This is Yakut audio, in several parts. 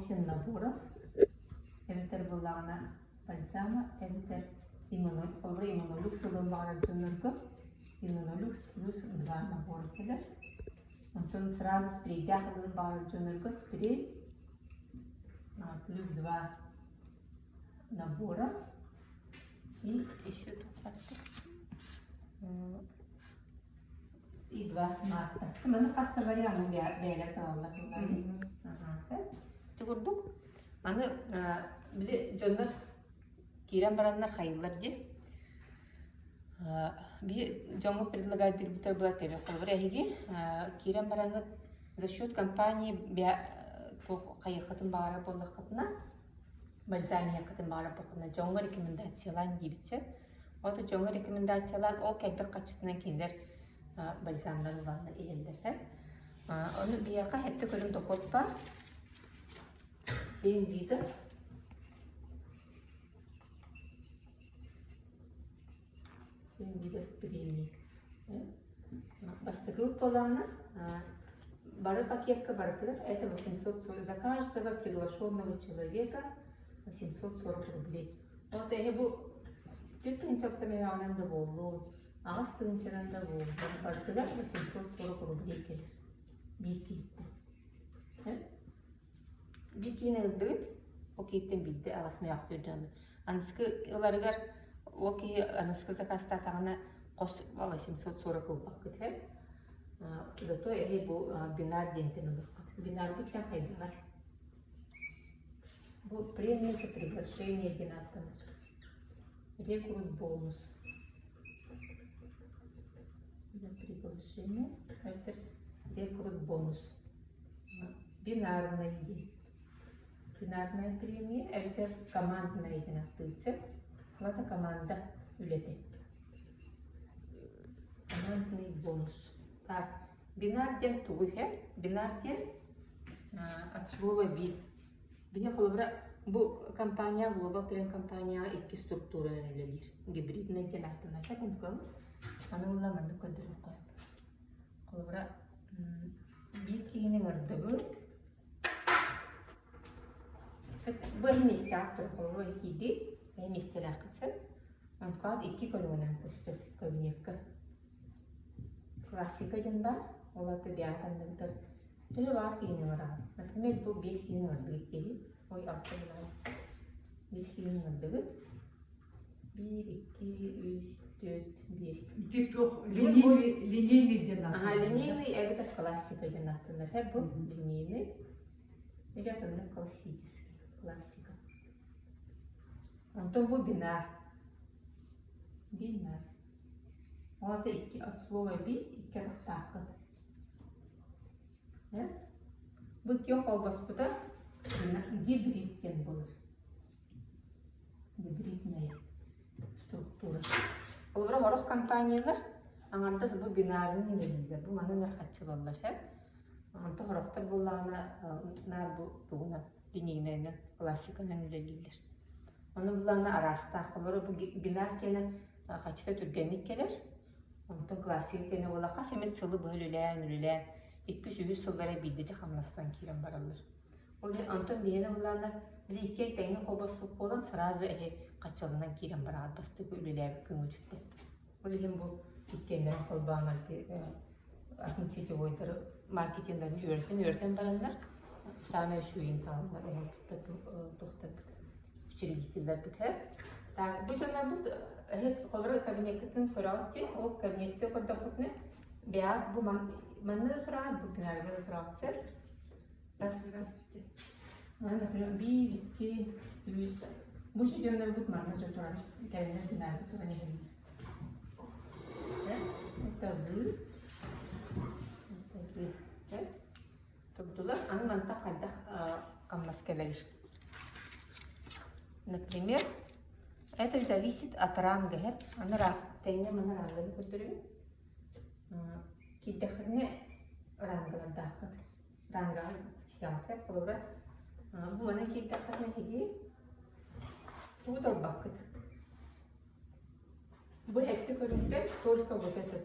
8 наборов эбэтэр буоллаҕына бальзама эбэтэр иммунолюкс, холобура иммунолюкс ылыан баҕарар дьоннорго иммунолюкс плюс 2 набор кэлэр. Онтон сразу спрейдээх ылыан баҕарар дьоннорго спрей плюс 2 набора и еще тут и два смарта. Маны хас да варианы бэйэлэр талаллар Ити курдук аны били дьоннор киирэн бараннар хайыллар дии. Би дьоҥҥо предлагайдырбыта была тебе холобур эһиги киирэн бараҥҥыт за счет компании туох хайыаххытын баҕарар буоллаххытына бальзамияккытын баҕарар буоллаххытына дьоҥҥо рекомендациялаан диэбитчэ ол дьоҥҥо рекомендациялаан ол кэлбит харчытынан кинилэр бальзамнар ыланнар иһэллэр ону биһиэхэ сэттэ көрүҥ дохуот баар семь видов семь видов премий Бастакы буоллаҕына бары пакекка барытыгар это 840 за каждого приглашенного человека 840 рублей. Вот эһи бу 4 тыһыынчаттан мөһөөҕүнэн да буоллун, 8 тыһыынчанан да буоллун, барытыгар 840 рублей кэлэр биир киһиттэн. Биир киһини ылдыгыт, ол киһиттэн биирдэ аҕыс мөһөөх түрдэн Аныскы ыларыгар ол киһи аныскы заказтаатаҕына хос 840 ылбаккыт һэ. Зато эһи бу бинар диэнтэн ылыаххыт. Бинарбыт диэн хайдаҕар? Бу премия за приглашение диэн ааттанар. Рекрут бонус. За приглашение. Это рекрут бонус. Бинарный диэн. Бинарная премия эбэтэр командная диэн ааттыыбыт Плата команда үлэтэ. Командный бонус. Так, бинар диэн тугу иһэр? Бинар диэн от слова би. Биһи холобура бу компания Global Trend компанияҕа икки структуранан үлэлиир. Гибридный диэн ааттанар. Аны буолла маннык көрдөрүөххэ. Холобура биир киһини ыҥырдыбыт. Бу эһи миэстээх тур, холобура киирдии, эһи миэстэлээххит сөп. Онтукаҕыт икки көрүҥүнэн көстөр кабинекка. Классика диэн баар, ол аата биэҕит анныгытар төһө баар киһини ыҥыраҕын. Например, бу биэс киһини ыҥырдыгыт киһи, ой алта буолан биэс киһини ыҥырдыгыт. Биир, икки, үс, түөрт, биэс. Ити туох линейный, линейный диэн Ага, линейный эбэтэр классика диэн ааттанар. Һэ, бу линейный или атыннык классический, классика. Онтон бу бинар. Бинар. Ол аата икки от слова би икки атахтааххыт. Э? Бу икки холбоспута гибрид диэн буолар. Гибридная структура. Олору сорох компаниялар аҥардас бу бинарный үлэлииллэр, бу маны нархаччылаллар һэ. Онтон сорохтор буоллаҕына наар бу тугунан линейнайынан классиканан үлэлииллэр. Ону буллаҕына араастаах. Олору бу бинар киэнэ хаччыта түргэнник кэлэр. Онтон классика киэнэ буола хас эмит сылы быһа үлэлээн үлэлээн иккис-үһүс сыллара биирдэ дьэ хамнастан киирэн бараллар. Ол онтон биһиэнэ буоллаҕына, били иккиэн тэҥҥэ холбоспут буолан, сразу эһи хаччаланан киирэн бараҕыт бастакы үлэлээбит күҥҥүтүттэн. Ол иһин бу иккиэннэрин холбоон атын сетевойдары маркетиннарын үөрэтэн-үөрэтэн бараннар, саамай үчүгэйин таланнар оҥорбуттар туохтарбыт учредителлэрбит һэ. Так, бу дьоннорбут эһи холобура кабинеккытын көрөҕүт дии, ол кабинекка көрдөххүтүнэ, бэйэҕит бу манна да тураҕыт, бу бинарга да тураҕыт сэр. Здравствуйте. Например, биир, икки, үс. Бу дьоннорбут манна дьон туран кэлэннэр бинарга туран иһэллэр. Это вы. Это вы. Турдулар. Аны мантан хайдах хамнас кэлэрий? Например, это зависит от ранга. Аны тэҥҥэ маны ранганы көрдөрөбүн. Киирдэххитинэ рангалардааххыт. Рангаҕа кисэҕитэ. Холобура, бу манан киирдэххитинэ эһиги тугу да ылбаккыт. Бу эттэ көрүҥтэн только вот этот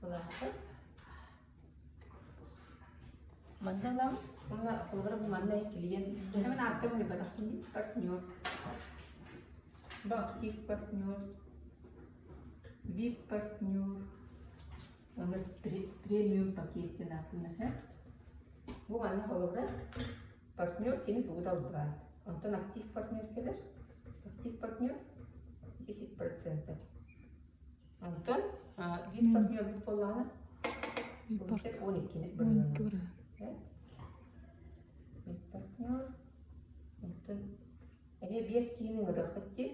ылааххыт. Манна ылаҕыт. Уонна холобура бу манна клиент мен ааттан билбэтэхпин партнер. Бу актив партнер, VIP партнер, уонна премиум пакет диэн ааттанар. Бу манна холобура партнер кини тугу да албаат. Онтон актив партнер кэлэр. Актив партнер 10%. Онтон VIP партнер буоллаҕына 12 бырыһыан. VIP партнер. Онтон эһэ биэс киһини ыҥырыаххыт дии.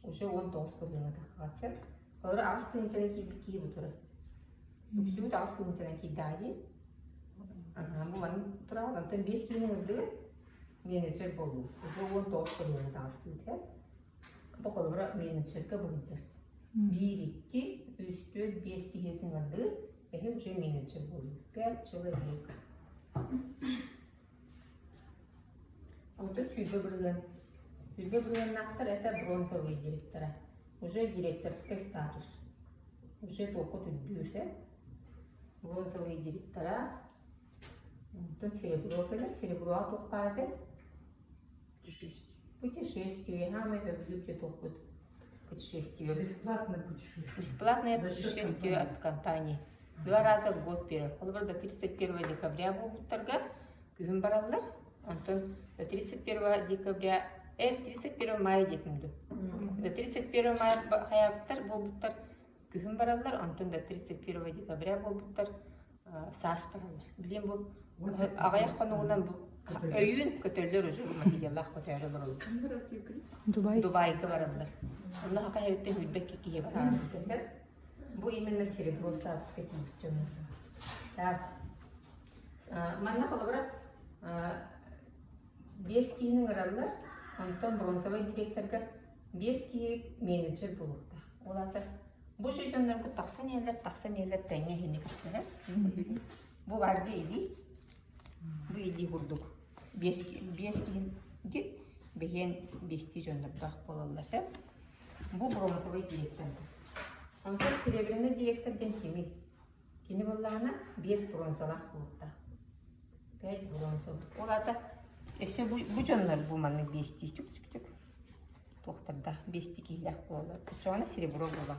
Уже 19 бырыһыаҥҥа таххаҕыт сөп. Холобура аҕыс тыһыынчанан киирбит киһи бу турар. Үксүбүт аҕыс тыһыынчанан киирдэҕэ дии. Аһаа, бу маннык тураҕыт. Онтон биэс киһини ыҥырдыгыт, менеджер буолуу. Уже 19 бырыһыаҥҥа таҕыстыгыт ээ. Бу холобура менеджергэ быһыдьар. Биир, икки, үс, түөрт, биэс киһитин ыҥырдыгыт, эһи уже менеджер буолуу. Пять человек. Онтон 20%. 20 бырыһыаннаахтар это бронзовые директора. Уже директорский статус. Уже туохха үрдүүр э. Бронзовые директора. Онтон серебро кэлэр. Сереброҕа туох баар этэй? Путешествие. Самое сөбүлүүр туохпут путешествие. Бесплатное путешествие. Бесплатное За счет путешествие компании. от компании. Два раза в год берер. Холобур до 31 декабря буолбуттарга күһүн бараллар. Онтон до 31 декабря, 31 мая диэтим дуу. До 31 мая хайаабыттар буолбуттар күһүн бараллар, онтон до 31 декабря буолбуттар саас бараллар. Билиэн бу аҕыйах хонугунан бу өйүүн көтөллөр уже материаллаах көтөөрү олороллор. Дубай. Дубайга бараллар. Онно хака хэриттэн сүүрбэккэ киһи барар. Бу именно серебро статуска тиийбит дьоннор. Так. Манна холобура биэс киһини ыҥыраллар, онтон бронзовай директорга биэс киһи менеджер буолуохтаах. Ол аата бу дьоннорго тахсан иһэллэр, тахсан иһэллэр тэҥҥэ иһини кэпсэтэр. Бу баарга илии, бу илии курдук биэс биэс киһи бэһиэн биэстии дьоннордоох буолаллар. Бу бронзовай директор. Онтон серебряный директор диэн кимий? Кини буоллаҕына биэс бронзалаах буолуохтаах. Пять бронзовых. Ол аата өссө бу, бу дьоннор бу маннык биэстии чук-чук-чук туохтардаах биэстии киһилээх буолаллар. Оччоҕуна серебро буолар.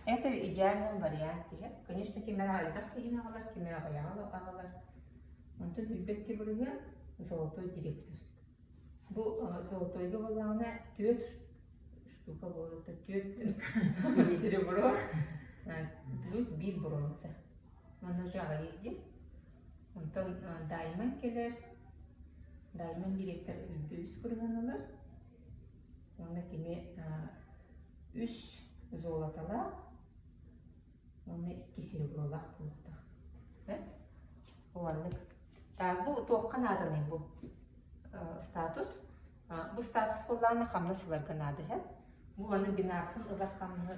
Это идеальный вариант диһэ. Конечно, ким эрэ элбэх киһини аҕалар, ким эрэ аҕыйаҕы аҕалар. Онтон билбэккэ бырыһыан золотой директор. Бу золотойга буоллаҕына түөрт штука буолуохта түөрт серебро плюс биир бронза. Манна уже аҕыйах дии. Онтон Даймон кэлэр. Даймон директор үрдү үс бырыһыан ылар. Уонна кини үс золотолаах уонна икки серебролаах буолуохтаах. Маннык. Так, бу туохха нааданый бу статус? Бу статус буоллаҕына хамнас ыларга наада иһэ. Бу аны бинартан ылар хамнаһы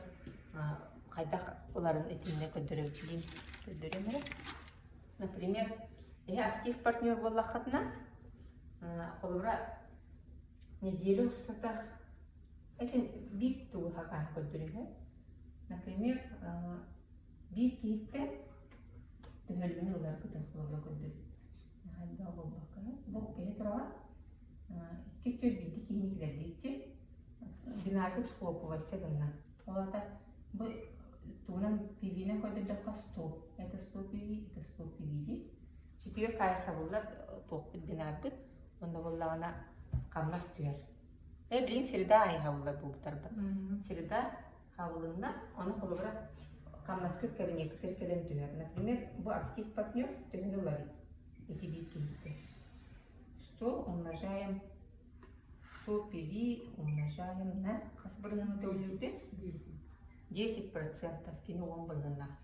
хайдах ыларын итиннэ көрдөрөөччүлүүн көрдөрүөм эрэ. Например, эһи актив партнер буоллаххытына, холобура, неделя устата этин биир тугу хакаан көрдөрүһэ. Например, биир киһиттэн төһөлүгүн ыларгытын холобура көрдөрүү. Хайдах буолбакка, бу киһи тураҕа икки өттүгэр биирдии киһини килэрдииччи бинаргыт схлопывайся гынна. Ол аата бу тугунан PV-нэн көрдөрдөххө 100. Это 100 PV, это 100 PV дии. Четверг аайы сабыллар туохпут бинарбыт, онно буоллаҕына хамнас түһэр. Э, билигин среда аайы хабыллар буолбуттарба. Среда хабылынна, ону холобура хамнаскыт кабинеккытыгар кэлэн түһэр. Например, бу актив партнер төһөнү ыларый? Ити биир киһиттэн. 100 умножаем 100 PV умножаем на хас бырыһыаны төлүүрдэ? 10% кини уон бырыһыаннаах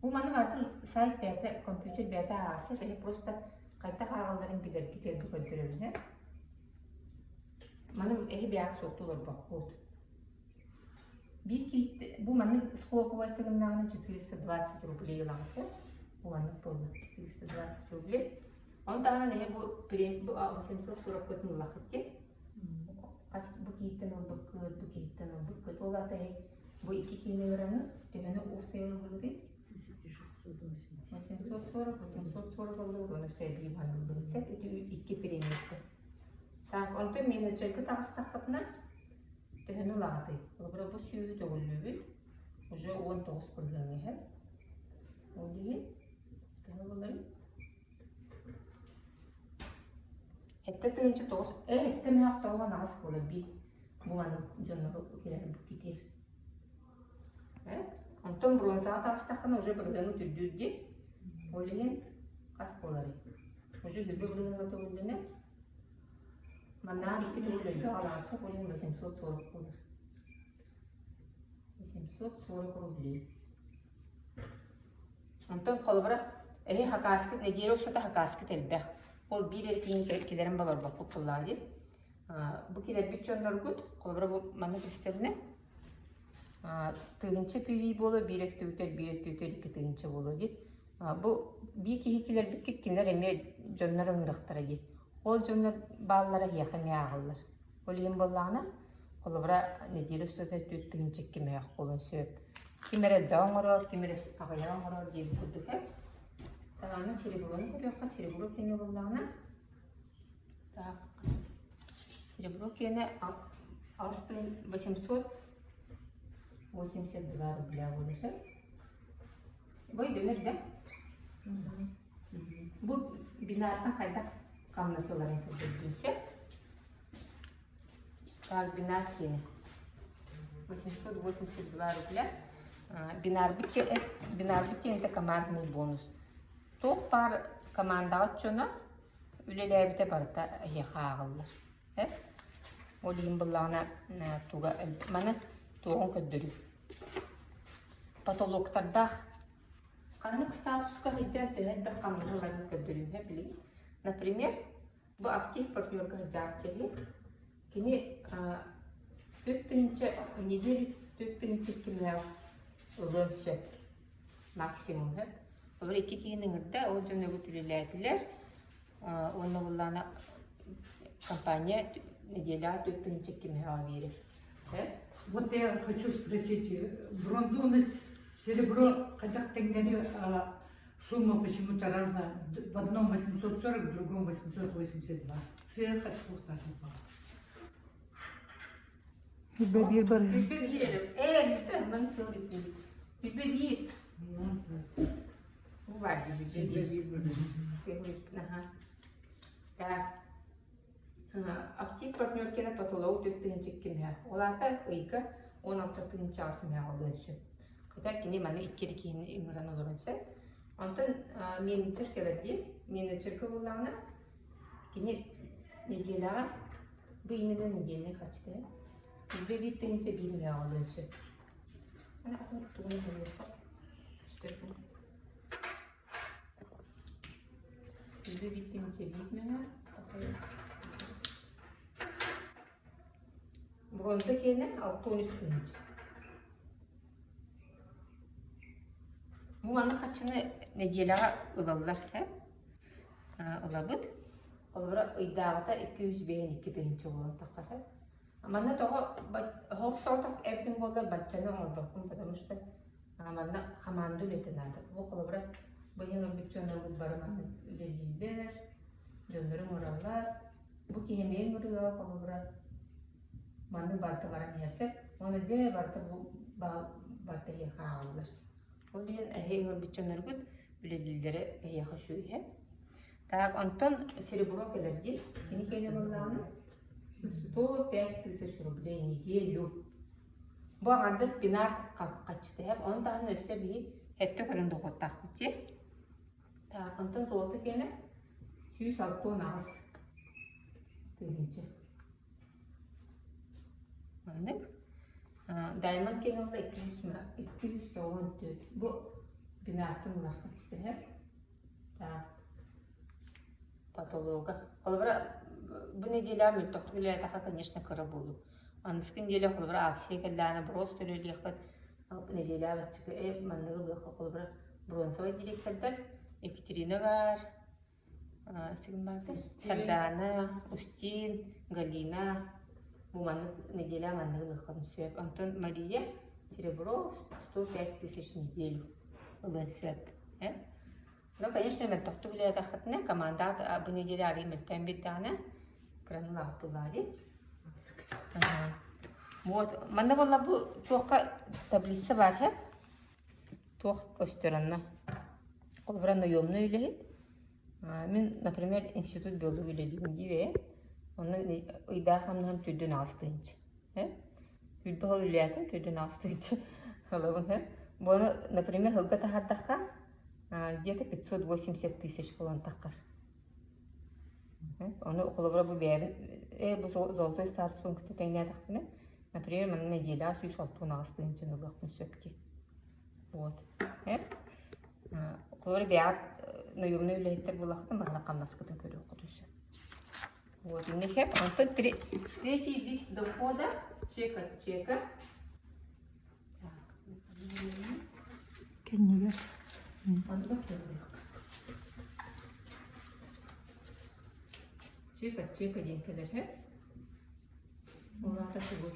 Бу маны барытын сайт бэйэтэ, компьютер бэйэтэ ааҕарса, бэйэ просто хайдах ааҕалларын билэргитигэр көрдөрөбүн. Маны эһи бэйэҕит суоттуу олорбоккут. Биир киһи бу маннык схлопывай сыгыннаҕына 420 рублей ылаҕыт Бу маннык буолла 420 рублей. Ону таһынан эһи бу бу 840 ыллахыт диэн. Хас бу киһиттэн ылбыккыт, бу киһиттэн ылбыккыт. Ол аата эһи бу икки киһини ыраны төһөнү уопсай ыллыгытый? 840, 840 ыллыбыт, уонна сэлии маныллыбыт. Сөп, ити икки премияттар. Так, онтон менеджергэ таҕыстаххытына, төһөнү ылаҕытый? Холобура, бу сүүһү төгүллүүбүт, уже 19 бырыһыаҥҥа иһэр. Ол иһин, төһө буоларый? 7 900, сэттэ мөһөх 98 буолар бии. Бу маннык дьоннору кэлэр китиэр. Онтон бронзаҕа таҕыстаххына уже бырыһыаҥы түрдүүр дии. Ол иһин хас буоларый? Уже дүрбэ бырыһыаҥҥа төгүллэнэ. Маннаах икки төгүл элбэх алаатса, ол иһин 840 буолар. 840 рублей. Онтон холобура, эһи хакааскыт нэдиэлэ устата хакааскыт элбэх. Ол биир эрэ киһини килэрин болорбоккут буоллаҕа дии. Бу килэрбит дьонноргут, холобура бу манна түстэҕинэ, тыһыынча PV буолуо, биир өттүгүтэр, биир өттүгүтэр 2 тыһыынча буолуо дии. Бу биир киһи килэрбиккит кинилэр эмиэ дьоннор ыҥырыахтара дии. Ол дьоннор бааллара эһиэхэ эмиэ ааҕыллар. Ол иһин буоллаҕына, холобура, нэдиэлэ устата 4 2 мөһөөх буолуон сөп. Ким эрэ элбэҕи оҥорор, ким эрэ аҕыйаҕы оҥорор диэбит курдук ээ. Талаана сереброну көрүөххэ, серебро киэнэ буоллаҕына, так, серебро киэнэ 882 рубля буолар. Бу өйдөнөр да? Бу бинартан хайдах хамнас ыларын көрдөрдүм сөп. Так, бинар киэнэ. 882 рубля. Бинарбыт бинарбыт диэн это командный бонус. Туох баар командаҕа дьоно үлэлээбитэ барыта эһиэхэ ааҕыллар. Э? Ол иһин буллаҕына туга маны туоҕун көрдөрүү. Потолоктардаах ханнык статуска сылдьан төһө элбэх хамнаһы ыларын көрдөрүүһэ билигин. Например, бу актив партнерга сылдьар киһи кини 4000 неделю 4000 кимнээх ылыан сөп максимум сөп. Олор икки киһини ыҥырда, ол дьон өгүт үлэлээтилэр. Уонна буллаана компания неделяҕа 4000 кимнээх биэрэр. Вот я хочу спросить, бронзу серебро, хотя тэҥнэри сумма почему-то разная. В одном 840, в другом 882. Сыах Бүбэ биир бар. Бүбэ биир. Э, бүбэ, ман сыл Бүбэ биир. Бу бар бүбэ биир. Аха. Так. Актив партнер потолок 4 тыһыынча кимһэ. Ол аата ыйга 16 тыһыынча аҕыс олуон сөп. Хотя кини маны икки эрэ киһини ыҥыран олорон сөп. Онтон менеджер кэлэр дии. Менеджергэ буоллаҕына кини неделяҕа бу именно недельный хачты. Бүбэ биир тыһыынча биир мөҕө олуон сөп. Аны атын тугун көрүөххэ. Бүбэ биир тыһыынча биир мөҕө. Бронза киэнэ 63 тыһыынча. Бу маннык харчыны нэдиэлэҕэ ылаллар ээ. Ылабыт. Холобура, ыйдааҕыта 252 тыһыынча буолан таххар ээ. Манна тоҕо оһох соҕотох эбитин буоллар баччаны оҥорбоппун, потому что манна хамаанда үлэтэ наада. Бу холобура, быйыл ылбыт дьоннорбут бары маннык үлэлииллэр, дьоннору ыҥыраллар. Бу киһи эмиэ ыҥырыаҕа холобура маннык барыта баран иһэр сөп. Уонна дьэ барыта бу баал барыта эһиэхэ ааҕыллар. Ол иһин эһи ыҥырбыт дьонноргут үлэлииллэрэ эһиэхэ үчүгэй. Так, онтон серебро кэлэр дии. Кини кэлэ буоллаҕына 105 тысяч рублей неделю. Бу аҥардас бинар хаччытыһап, ону таһынан өссө биһи сэттэ көрөн дохуоттаахпыт дии. Так, онтон золото киэнэ 168 тыһыынча. Маннык. Diamond киэнэ буолла 294. Бу бинартан ылар хаччытыһап. Так. Потолога. Холобура, бу неделя мөлтөхтүк үлэлээтэххэ, конечно, кыра буолуо. Аныгыскы неделя холобура акция кэллэҕинэ просто үлэлиэххит. Неделя баччыка э манныгы ылыахха холобура бронзовай директордар Екатерина бар, Сардаана, Устин, Галина бу маннык неделя манныгы ылыаххын сөп. Онтон Мария серебро 105 тысяч неделю ылыан сөп. Ну, конечно, мөлтөхтүк үлэлээтэххитинэ, команда бу неделя арыый мөлтөөн биэрдэҕинэ, кыраны улааппыллаа дии. Вот, манна буолла бу туохха таблица баар һэ? Туох көстөр онно? Холобура, наемный үлэһит. Мин, например, институт биологии үлэлиибин диибэ. Онно ыйдаах хамнаһым түрдүн аҕыс тыһыынча. Сүүрбэ сыл үлэлээтим, төрдүн аҕыстыыччы ылабын. Буону, например, сылга таһаардахха, где-то 580 тысяч буолан таххар. Ону холобура бу бэйэбин бу золотой статуспун кытта тэҥнээтэхпинэ, например, манна нэдиэлэҕэ 168 тыһыынчаны ылыахпын сөп дии. Вот. Холобура бэйэҕит наемнай үлэһиттэр буоллаххытына манна хамнаскытын көрүөххүтүн сөп. Вот, Онтон третий вид дохода чек от чека. Кэннигэр. Чек от чека диэн кэлэр һэ. Ол аата тугуй?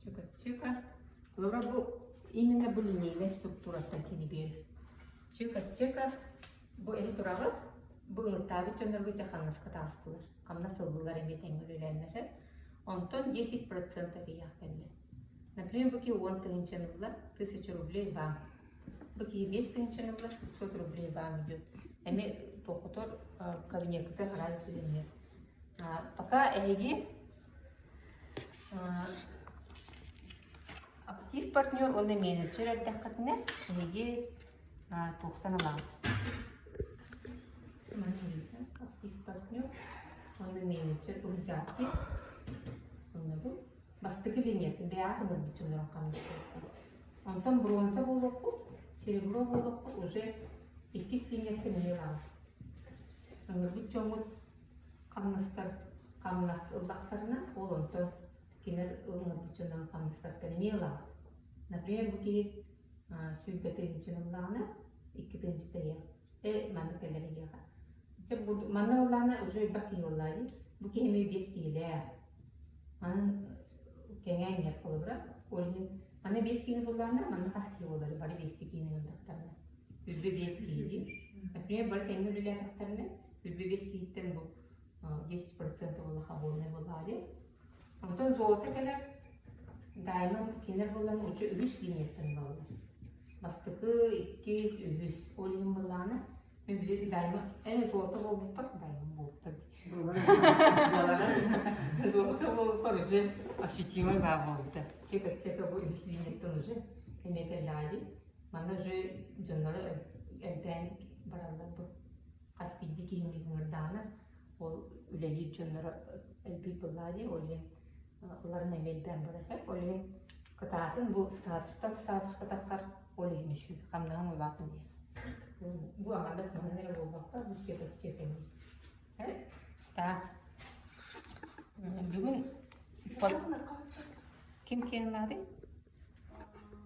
Чек от чека. Холобура бу именно бу линейнай структураттан кини биэрэр. Чек от чека Бу эһи тураҕыт, бу ыҥыртаабыт дьоннорго дьэ хамнаска таҕыстылар. Хамнас ыллылар эмиэ тэҥҥэ үлэлээннэр. Онтон 10% ыйаах кэллэ. Например, бу киһи 10 тыһыынчаны ылла, тысяча рублей вам. Бу киһи 5 тыһыынчаны ылла, 500 рублей вам идет. Эмиэ туохутор кабинекка араас түһүннэр. Пока эһиги актив партнер уонна менеджер эрдэххитинэ эһиги туохтан ылаҕыт? Актив партнер уонна менеджер уһуйааччы уонна бу бастакы линиятын бэйэҕит ыҥырбыт дьоннорун хамнастыахтара. Онтон бронза буолуоххут, серебро буолуоххут уже иккис линияттан эмиэ ылаҕыт. Ыҥырбыт дьоҥҥут хамнастар хамнас ыллахтарына, ол онтон кинилэр ыҥырбыт дьоннорун хамнастартан эмиэ ылаҕыт. Например, бу киһи 20 тыһыынчаны ыллаҕына, 2 тыһыынча тэйиэх. Э, маннык кэлэр эһиэхэ. Дьэ, манна ыллаҕына уже элбэх киһи буоллаҕа дии. Бу киһи эмиэ биэс киһилээх. Манан кэҥээн иһэр холобура. Ол иһин манна биэс киһи буоллаҕына, манна хас киһи буолар? Бары биэстии киһини ылдахтарына. 25 киһи дии. Например, бары тэҥҥэ үлэлээтэхтэринэ, 25 киһиттэн бу 10% буоллаха буолнай буоллаҕа дии. Онтон золото кэлэр, даймонд кинилэр буолан уже үһүс линияттан ылаллар. Бастакы, иккис, үһүс. Ол иһин буоллаҕына, мен били даймонд, золото буолбуппар, даймонд буолбуппар дии. Золото буолбуппар уже ощутимый баар буолбута. Чека-чека бу үһүс линияттан уже эмиэ кэллэҕэ дии. Манна уже дьонноро элбээн бараллар бу. Хас биирдии киһини ыҥырдаҕына, ол үлэлиир дьонноро элбиир буоллаҕа дии, ол иһин ыларын эмиэ элбээн барар. Ол иһин кытаатын бу статустан статуска таххар, ол иһин үчүгэй, хамнаһын улаатын диэн. Бу аҥардас манан эрэ буолбакка, бу чиэкэ-чиэкэни. Так. Бүгүн ким киэн лаадый?